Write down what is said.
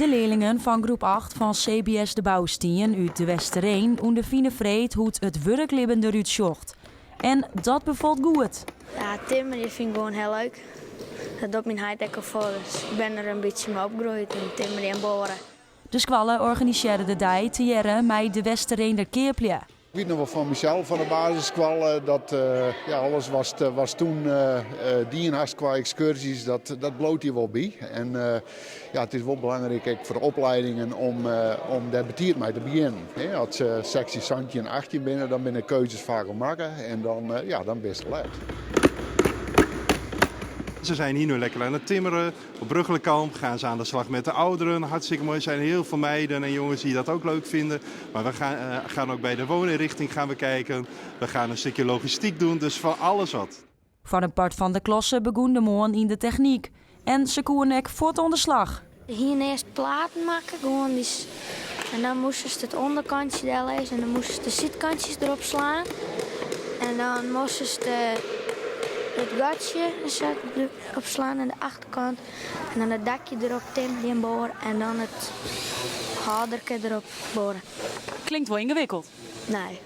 De learlingen fan groep 8 fan CBS De Bouwstien út De Westereen ûnderfine freed hoe't it wurklibben derút sjocht. En dat befalt goed. Ja, timmerje fyn ik gewoan hiel leuk. Dat docht myn heit ek al folle, dus ik bin der in bytsje mei opgroeid, en timmerje en boare. De skoalle organisearre de dei tegearre mei de Westereender keaplju. Ik wit noch wol fan mysels fan de basisskoalle dat ja, alles watst, watst toen dien hast kwa ekskurzjes, dat, dat bliuwt dy wol by. En ja, it is wol belangryk ek foar de opliedingen om, om dêr betiid mei te begjinnen. As se 16, 17, 18 binne, dan binne de keuzes faak al makke en dan, ja, dan bist let. Ze zijn hier nu lekker aan het timmeren. Op Bruggelenkamp gaan ze aan de slag met de ouderen. Hartstikke mooi. Er zijn heel veel meiden en jongens die dat ook leuk vinden. Maar we gaan, gaan ook bij de wooninrichting gaan we kijken. We gaan een stukje logistiek doen, dus van alles wat. Foar in part fan de klasse begûn de moarn yn de technyk. En se koene ek fuort oan de slach. We hiene earst platen makke, gewoan dy, en dan moastest it ûnderkantsje dellizze en dan moastest de sydkantsjes derop slaan. En dan moastest it gatsje derop slaan en de achterkant. En dan it dakje derop timmerje en boare en dan it hâlderke derop boare. Klinkt wol yngewikkeld. Nee.